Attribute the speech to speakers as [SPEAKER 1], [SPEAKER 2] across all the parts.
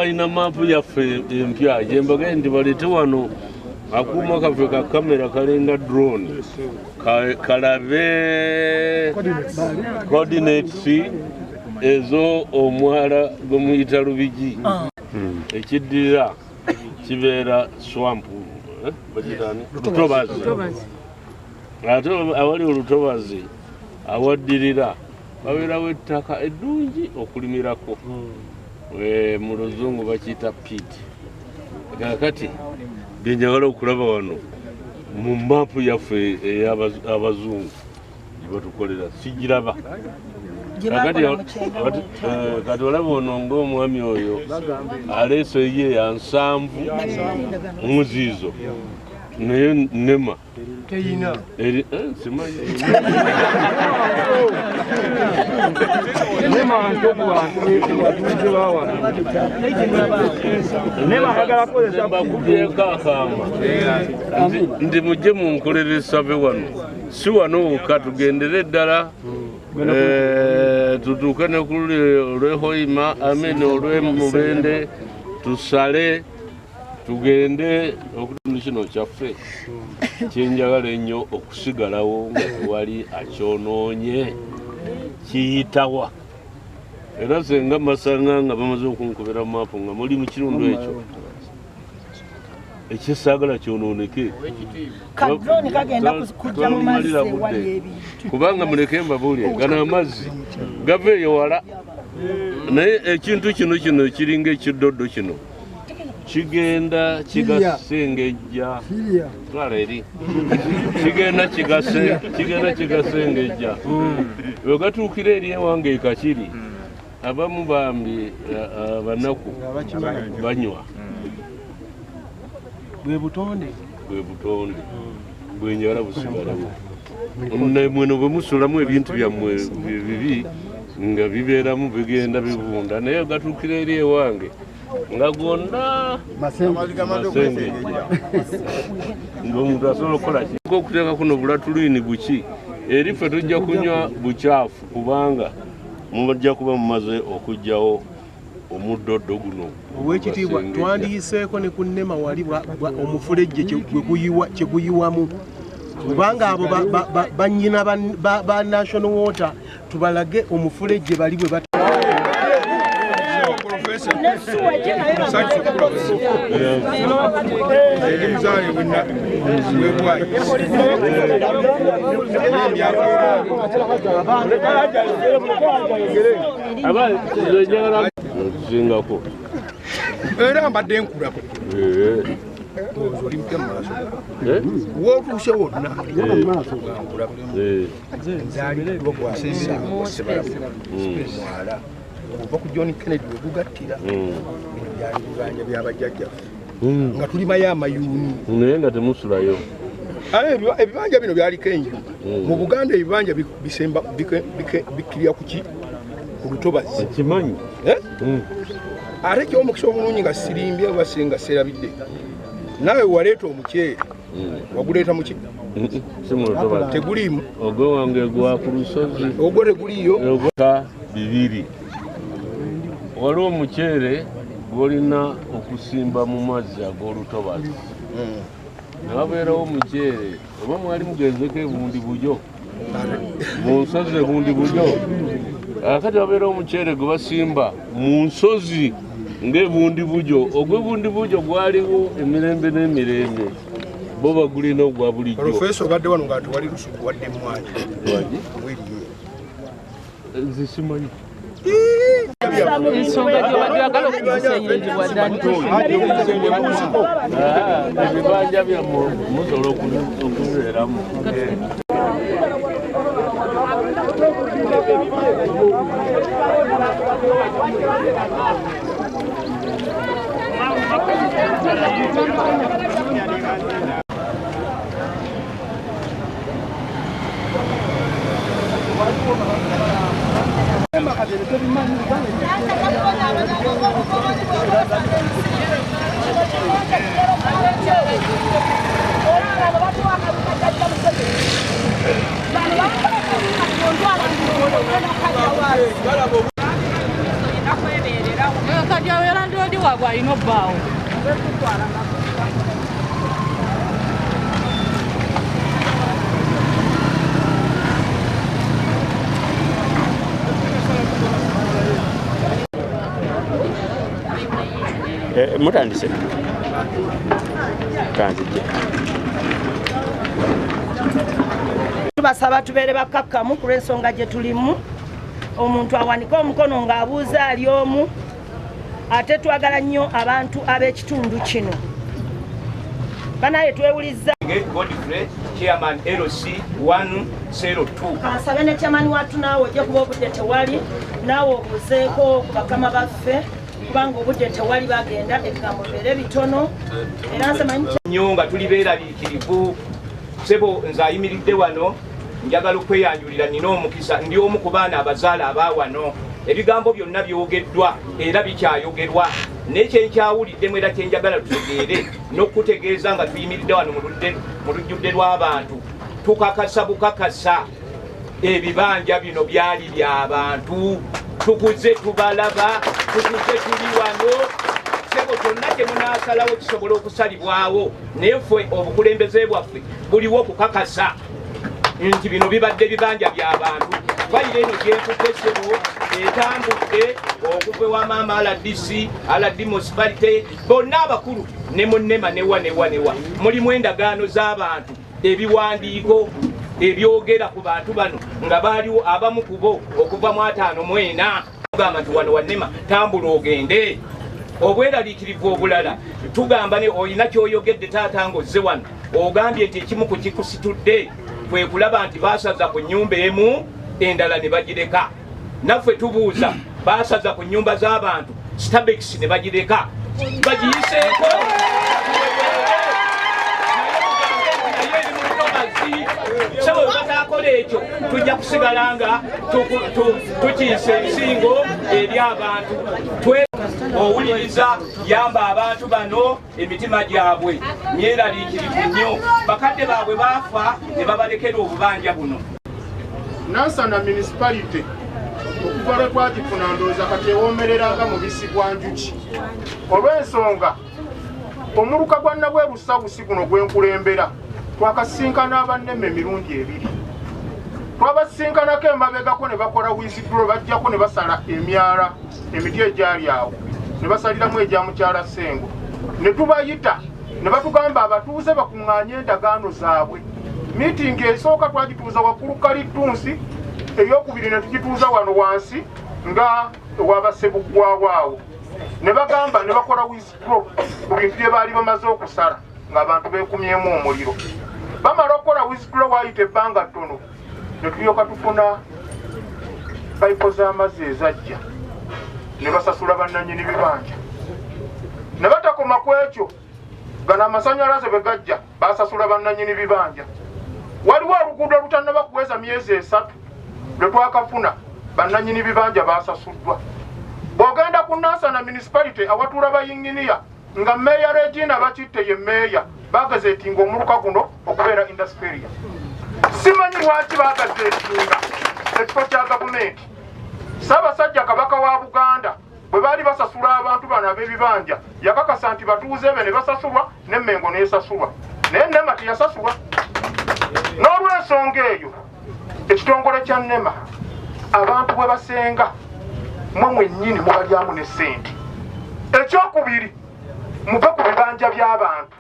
[SPEAKER 1] Balina maapu yaffe empya gyembagaye nti baleete wano akuuma kaffe ka kamera kalenga drone kalabe coordinates ezo omwala gwemuyita Lubigi. Ekiddirira kibeera swamp, bagiyita lutobazi, ate awali olutobazi awaddirira babeerawo ettaka eddungi okulimirako. Mu luzungu bakiyita peat. Kakati byenjagala okulaba wano mu maapu yaffe ey'abazungu gyebatukolera sigiraba. Kati olaba ono ngaomwami oyo aleese ye ya 70 muziizo, naye nema simanyi.
[SPEAKER 2] Nema nto ku bantu batuuze ba wano. Nema ayagala kukozesa
[SPEAKER 1] Mbakubyeko akaama nti mujje munkolere survey wano, si wano wokka, tugendere ddala tutuuke ne ku luli olw'e Hoima, amin, olw'e Mubende, tusale tugende okutundu kino kyaffe kyenjagala ennyo okusigalawo nga tewali akyonoonye kiyitawa. Era senga masanga nga bamaze okunkubira maapu nga muli mu kirundu ekyo ekyesaagala kyonooneke.
[SPEAKER 3] Kadroni kagenda kujja mu mazzi ewali ebintu.
[SPEAKER 1] Kubanga muleke mbabuulire, gano amazzi gava eyo wala, naye ekintu kino kino ekiringa ekidoddo kino kigenda kigasengejja, twala eri, kigenda kigase, kigenda kigasengejja bwe gatuukira eri ewange ekakiri abamu bambi abanaku banywa.
[SPEAKER 2] Bwe butonde.
[SPEAKER 1] Bwe butonde bwenjagala busigalawo. Mweno bwe musulamu ebintu byammwe bibi nga bibeeramu, bigenda bivunda, naye gatuukira eri ewange nga gonna masengejja, ng'omuntu asobola okukola ki okuteeka kuno bulatulini buki eri ffe tujja kunywa bukyafu, kubanga mujja kuba mumaze okuggyawo omuddoddo guno.
[SPEAKER 2] Owekitiibwa, twandiyiseeko ne ku nnema wali omufulejje kye guyiwamu, kubanga abo bannyina ba National Water tubalage omufulejje bali bwe bat
[SPEAKER 3] Nesuwegi naye.
[SPEAKER 4] Ndi muzaale webwayi.
[SPEAKER 1] Aba nze njagala okusingako.
[SPEAKER 4] Era mbadde nkulaba. Ndowooza oli mupya mu maaso. Wootuuse wonna nga nkulaba. Nzaalidwa gwasesangwa Sebalamu mwala ova ku John Kennedy wegugattira. Bino byali bibanja byabajjajjaffe nga tulimayo amayuuni.
[SPEAKER 1] Naye nga temusulayo.
[SPEAKER 4] Ate ebibanja bino byaliko enju. Mu Buganda ebibanja bisemba bikkirira ku ki, ku lutobazi.
[SPEAKER 1] Kimanyi.
[SPEAKER 4] Eh? Ate kyomukisa obulungi nga sirimbye oba singa serabidde, naawe waleeta omuceere, waguleeta muki?
[SPEAKER 1] Si mu lutobazi.
[SPEAKER 4] Teguliimu.
[SPEAKER 1] Ogwo wange gwa ku lusozi.
[SPEAKER 4] Ogwo teguliiyo.
[SPEAKER 1] Ogwa bibiri, waliwo omuceere gwolina okusimba mu mazzi ag'olutobazi, ne wabeerawo omuceere oba mwali mugenzeko ebundi bujo mu nsozi ebundi bujo. Akati wabeerawo omuceere gwe basimba mu nsozi ng'ebundi bujo. Ogw'ebundi bujo gwaliwo emirembe n'emirembe, bo bagulina ogwa bulijjo.
[SPEAKER 4] Profesa, obadde wano nga tewali lusuku wadde emmwanyi.
[SPEAKER 1] Lwaki?
[SPEAKER 4] Weriyo.
[SPEAKER 1] Nze simanyi.
[SPEAKER 5] Ensonga gyobadde oyagala okumuseyinjibwa ddani?
[SPEAKER 1] Ah, ebibanja byammwe musobola okubeeramu.
[SPEAKER 5] Kati awo landlord. waabwe alina obbaawo.
[SPEAKER 6] Mutandise kanzijje.
[SPEAKER 3] Tubasaba tubeere bakkakkamu ku lw'ensonga gye tulimu. Omuntu awanike omukono ng'abuuza ali omu, ate twagala nnyo abantu ab'ekitundu kino banaye twewulizza.
[SPEAKER 7] Godfrey, Chairman LC 102.
[SPEAKER 3] Kansabe ne chairman wattu, naawe ojja kuba obudde tewali, naawe obuuzeeko ku bakama baffe, kubanga obudde tewali, bagenda ebigambo bibeere bitono, era nze manyi.
[SPEAKER 7] Nnyo nga tuli beeraliikirivu. Ssebo, nze ayimiridde wano njagala okweyanjulira. Nina omukisa, ndi omu ku baana abazaala aba wano. Ebigambo byonna byogeddwa era bikyayogerwa, naye kyenkyawuliddemu era kyenjagala tutegeere n'okutegeeza nga tuyimiridde wano mu lujjudde lw'abantu, tukakasa bukakasa ebibanja bino byali by'abantu. Tukuze tubalaba, tukuze tuli wano. Sebo, kyonna kye munaasalawo kisobola okusalibwawo, naye ffe obukulembeze bwaffe buliwo okukakasa nti bino bibadde bibanja by'abantu. Fayiro eno gyenkutte, sebo, etambudde okuva ewa maama RDC, RD municipality, bonna abakulu ne munnema newa newa newa. Mulimu endagaano z'abantu, ebiwandiiko ebyogera ku bantu bano nga baaliwo, abamu ku bo okuva mu 54. Tugamba nti wano wannema, tambula ogende. Obweraliikirivu obulala tugamba ne olina kyoyogedde, taata, ng'ozze wano, ogambye nti ekimu ku kikusitudde kwe kulaba nti basaza ku nnyumba emu, endala ne bagireka. Naffe tubuuza, basaza ku nnyumba z'abantu, Stabex ne bagireka, bagiyiseeko, naye eri mu lutobazi. Sebo, bwe batakola ekyo, tujja kusigala nga tukiisa ebisingo eri abantu. Owuliriza, yamba abantu bano, emitima gyabwe myeraliikirivu nnyo. Bakadde baabwe baafa ne babalekera obubanja buno.
[SPEAKER 8] Nansana Municipality okuva lwe twagifuna, ndowooza kati ewoomerera nga mubisi gwa njuki, olw'ensonga omuluka gwa Nabweru South guno gwenkulembera twakasinkana abannema emirundi ebiri. Twabasinkanako emabegako ne bakola withdraw, bajjako ne basala emyala, emiti egyali awo ne basaliramu egya mukyala Sengo, ne tubayita ne batugamba abatuuze bakuŋŋaanye endagaano zaabwe. Miitingi esooka twagituuza waggulu kalittunsi, eyokubiri ne tugituuza wano wansi nga ewabasebuggwawo awo, ne bagamba ne bakola withdraw ku bintu bye baali bamaze okusala ng'abantu beekumyemu omuliro. Bamala okukola withdraw, waayita ebbanga ttono ne tulyoka tufuna payipo z'amazzi ezajja ne basasula bannannyini bibanja. Ne batakoma ku ekyo, gano amasanyalaze bwe gajja basasula bannannyini bibanja. Waliwo oluguudo olutannaba kuweza myezi 3 lwe twakafuna, bannannyini bibanja basasuddwa. Bw'ogenda ku Nansana Municipality awatuula bayinginiya nga Meeya Regina Bakitte ye meeya, bagazetinga omuluka guno okubeera industrial. Simanyi lwaki bagazetinga ekifo kya gavumenti. Ssaabasajja Kabaka wa Buganda bwe baali basasula abantu bano ab'ebibanja, yakakasa nti batuuze be ne basasulwa, n'Emmengo n'esasulwa, naye NEMA teyasasulwa. N'olw'ensonga eyo, ekitongole kya NEMA, abantu bwe basenga, mwe mwennyini mubalyamu ne ssente. Ekyokubiri, muve ku bibanja by'abantu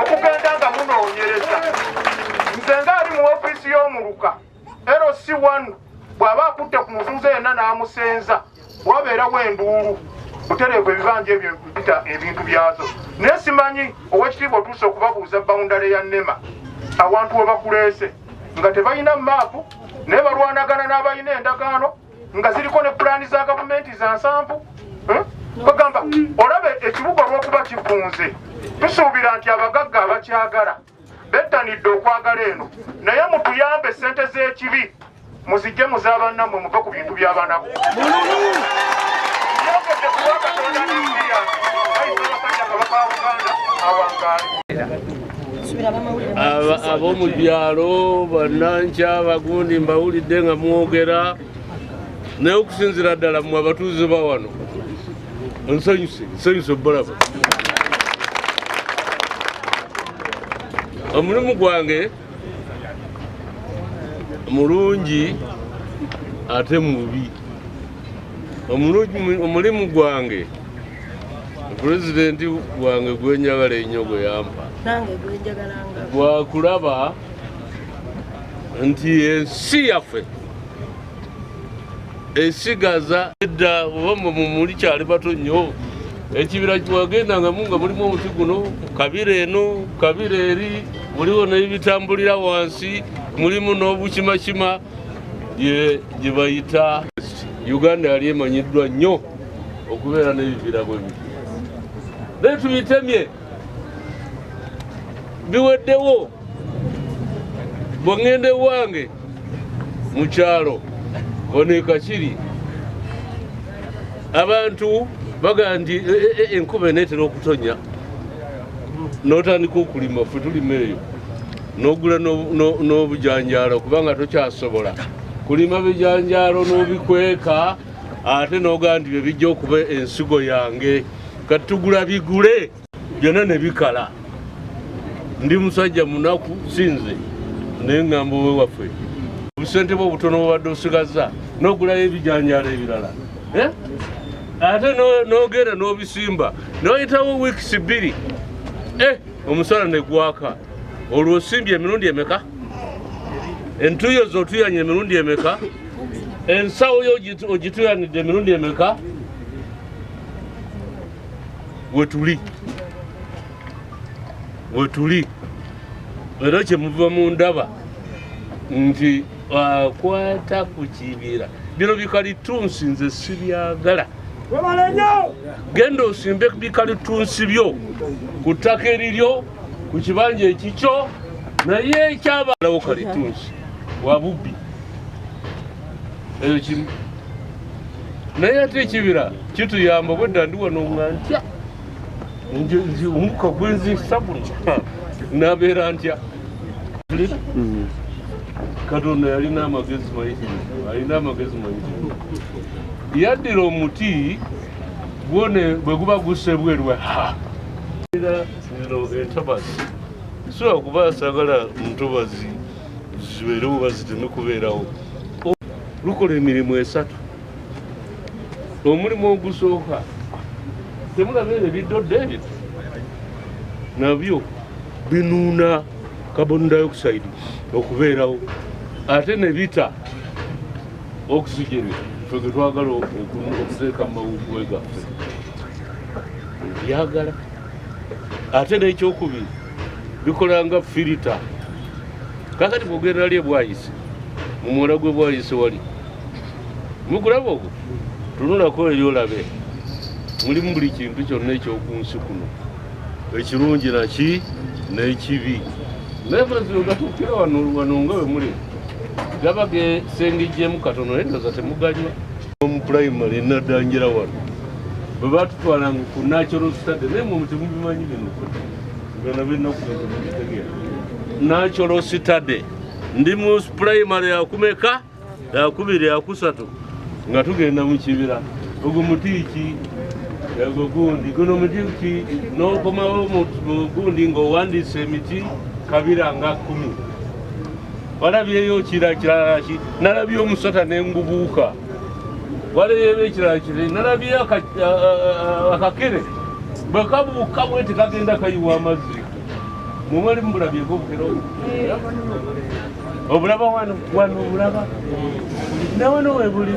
[SPEAKER 8] okugenda nga munoonyereza. Nze ngaali mu ofiisi y'omuluka, LC1 bw'aba akutte ku mutuuze yenna n'amusenza, wabeerawo enduulu butereevu, ebibanja ebyo mpita ebintu byazo. Naye simanyi, owekitiibwa, otuuse okubabuuza boundary ya NEMA awantu we bakuleese nga tebalina maapu, naye balwanagana n'abalina endagaano nga ziriko ne pulaani za gavumenti za 70. Bagamba olabe ekibuga olw'okuba kifunze, tusuubira nti abagagga abakyagala bettanidde okwagala eno, naye mutuyambe sente z'ekibi muzijje muzabannammwe, muve ku bintu by'abanaku. Yogedde ku lwa Katonda n'ensi yange. Ayi Ssaabasajja Kabaka wa Buganda, awangaale.
[SPEAKER 1] Ab'omu byalo, bannanca, bagundi, mbawulidde nga mwogera, naye okusinzira ddala mmwe abatuuze ba wano. Nsanyuse, nsanyuse obalaba. Omulimu gwange mulungi ate mubi. Omulimu gwange pulezidenti wange gwenjagala ennyo gwe yampa gwakulaba nti ensi yaffe esigaza edda oba mwe mukyali bato nnyo ekibira wagendangamu nga mulimu omuti guno kabira eno kabira eri muliwo n'ebitambulira wansi mulimu n'obukimakima gye bayita Uganda yali emanyiddwa nnyo okubeera n'ebibira bwe biti naye tubitemye biweddewo. Bwe ŋŋenda ewange mu kyalo wano e Kakiri abantu bagamba nti e, e, e, enkuba eneetera okutonya n'otandika okulima ffe tulima eyo n'ogula n'obujanjaalo kubanga tokyasobola kulima bijanjaalo n'obikweka ate n'ogamba nti bye bijja okuba ensigo yange kati tugula bigule byonna ne bikala. Ndi musajja munaku sinze naye ŋŋamba owe waffe obusente bwe obutono bwobadde osigaza n'ogulayo ebijanjaalo ebirala eh? ate n'ogenda n'obisimba n'oyitawo wiikisi bbiri eh, omusana ne gwaka olwo osimbye emirundi emeka entuyo zotuyanye emirundi emeka ensawo yo ogituyanidde emirundi emeka wetuli wetuli era kyemuva mundaba nti akwata ku kibira bino bikalitunsi nze sibyagala genda osimbe bikalitunsi byo ku ttaka eriryo ku kibanja ekikyo naye ekyabalawo kalitunsi wabubbi eyo kimu naye ate ekibira kituyamba obwedda ndi wano nga ntya omukka gwenzisa guno nabeera ntya mm. Katonda yalina amagezi mayitirivu, alina amagezi mayitirivu. Yaddira omuti gwone bwe guba gussa ebweru zino entobazi sobola kuba sagala ntobazi zibeerewo oba ziteme kubeerawo. Lukola emirimu esatu. Omulimu ogusooka temulaba ebyo ebiddodde ebyo nabyo binuuna carbon dioxide okubeerawo ate ne bita oxygen ffe ge twagala okuteeka mu mawuggwe gaffe byagala ate n'ekyokubiri bikola nga filita kakati bwogenda li ebwayise mu mwala gwe bwayise wali mugulaba ogwo tunulako eri olabe mulimu buli kintu kyonna ekyoku nsi kuno ekirungi naki n'ekibi naye mazima gatuukira wano wano nga we muli gaba gesengejjemu katono naye ndoza temuganywa omu pulayimale nadangira wano bwe batutwalanga ku natural study naye mwe temubimanyi bino byona birina okuba temubitegeera natural study ndi mu pulayimale yakumeka yakubiri yakusatu nga tugenda mu kibira ogwo muti ki ogwo gundi guno muti ki nokomawo mu gundi ng'owandiisa emiti kabira nga kumi walabyeyo kira kirala ki nalabye omusota nengubuuka waleyo ekirala kiri nalabye akakere bwe kabuuka bweti kagenda kayiwa amazzi mumwali mubulabyeko obukere obulaba wano wano obulaba nawano webuli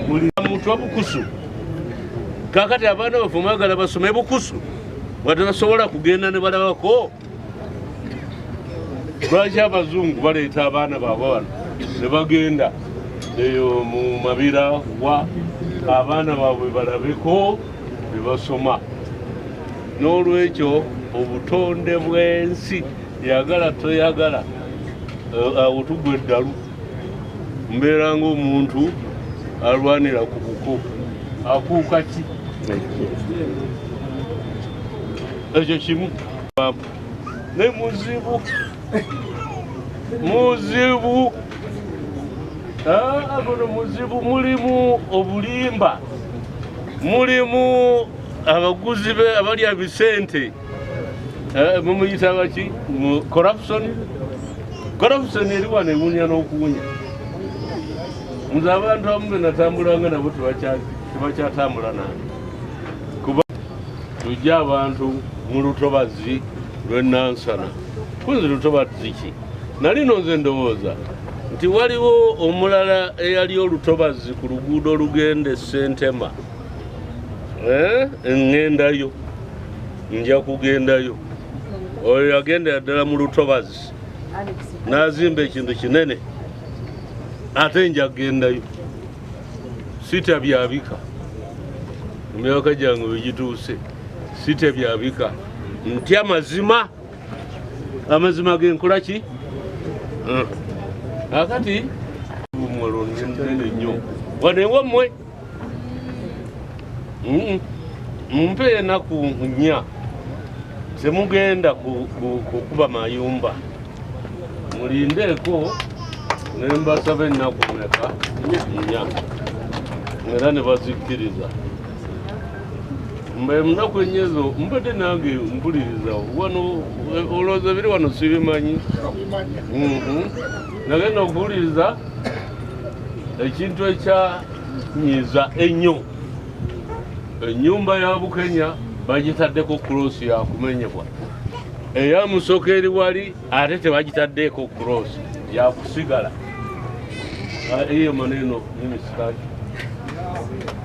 [SPEAKER 1] buli mutwa bukusu kakati abaana baffe mwagala basome bukusu nga tebasobola kugenda ne balabako lwaki abazungu baleeta abaana baabwe wano ne bagenda eyo mu mabira wa abaana baabwe balabeko bebasoma n'olwekyo obutonde bw'ensi yagala toyagala eh, awo tugwa eddalu mbeera ng'omuntu alwanira ku buko akuuka ki ekyo kimu ne muzibu muzibu ah, guno muzibu mulimu obulimba. Mulimu abaguzi be abalya bisente, mumuyita baki? Corruption. Corruption eri wano ewunya n'okuwunya. Nze abantu abamu be natambulanga nabo tebakyatambula nange, kuba tujja abantu mu lutobazi lw'enansana. Kunze lutobazi ki nali no nze ndowooza nti waliwo omulala eyali olutobazi ku luguudo olugenda e Ssentema. Ŋŋendayo, nja kugendayo. Oyo yagendera ddala mu lutobazi n'azimba ekintu kinene, ate nja kugendayo. Sitya byabika, emyaka gyange bwe gituuse sitya byabika, ntya mazima. Amazima genkola ki? Akati mwalo nene nnyo wano ewammwe. Mumpe enaku 4, temugenda kukuba mayumba, mulindeeko nembasaba ennaku meka? 4, era ne bazikkiriza. Mbe munaku enyezo mbadde nange mpuliriza wano, olowooza biri wano sibimanyi. Nagenda okuwuliriza ekintu ekyanyiiza ennyo, ennyumba ya Bukenya bagitaddeko cross yakumenyebwa, eya Musoka eri wali ate tebagitaddeeko cross, yakusigala. Hiyo maneno mimi sitaki.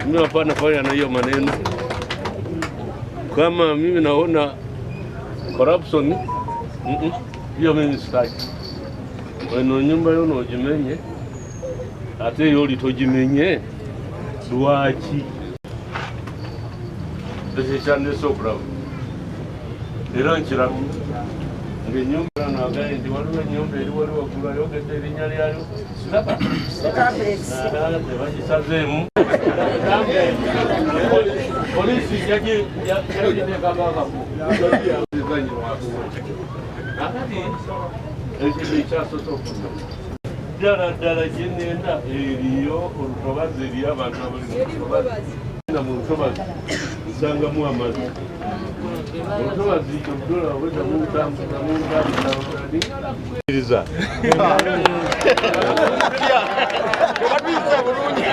[SPEAKER 1] Mimi hapana fanya na hiyo maneno. Kama mimi naona corruption, hiyo mimi sitaki. Eno nyumba yono ogimenye, ate yoli togimenye, lwaki? Ekyo kyandese okulaba era nkiraba ng'ennyumba nagambye nti waliwo ennyumba eri wali waggulu, ayogedde erinnya lyayo, siraba tebagisazeemu. Poliisi yagiteekako akafo. Akati ekintu ekyasoose okuna ddala ddala gye nenda eriyo olutobazi, eriyo abantu abali mu lutobazi. Mu lutobazi nsangamu amazzi. Olutobazi obudola obwedda muntambuza muntambuza.
[SPEAKER 4] Tebatuyisa bulungi.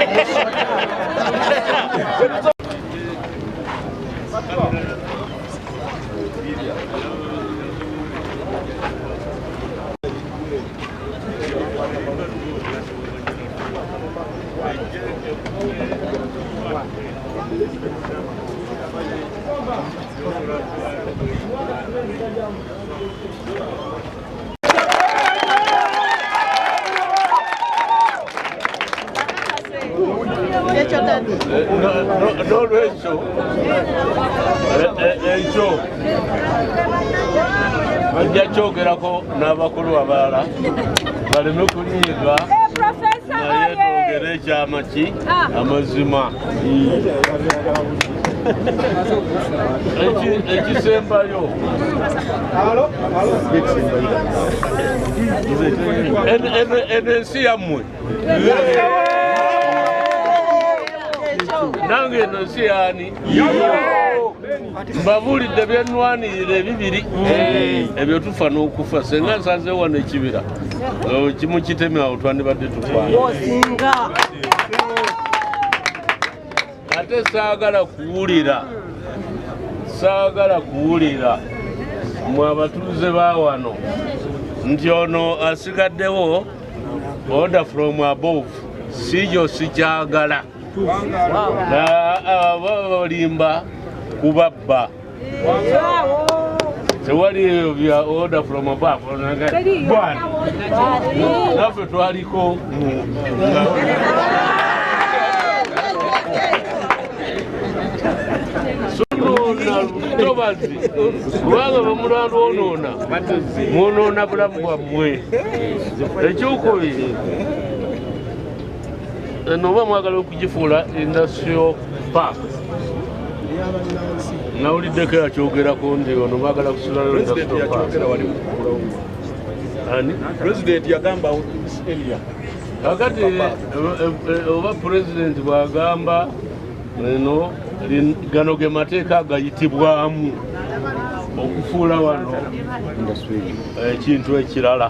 [SPEAKER 1] N'olwekyo ekyo bajja kyogerako n'abakulu abalala baleme kunyiiga, naye twogere ekyama ki? Amazima. Ekisembayo, eno ensi yammwe, nange eno nsi yaani? Mbabuulidde byenwanirira ebibiri ebyo, tufa n'okufa. Senga nsanze wano ekibira kimu kiteme, awo twandibadde tufaana. Ate saagala kuwulira, saagala kuwulira mwe abatuuze ba wano nti ono asigaddewo order from above. Sijo, sikyagala. Balimba kubabba, tewali ebyo bya order from above. Bwana, naffe twaliko mu sonoona lutobazi, kubanga bamulwalwonoona mwonoona bulamu bwammwe. Ekyokubiri, eno oba mwagala okugifuula industrial park, nawuliddeko yakyogerako nti ono baagala kusulayo industrial park. Ani?
[SPEAKER 4] President yagamba this area.
[SPEAKER 1] Kakati oba president bwagamba eno Gano ge mateeka agayitibwamu okufuula wano ekintu ekirala.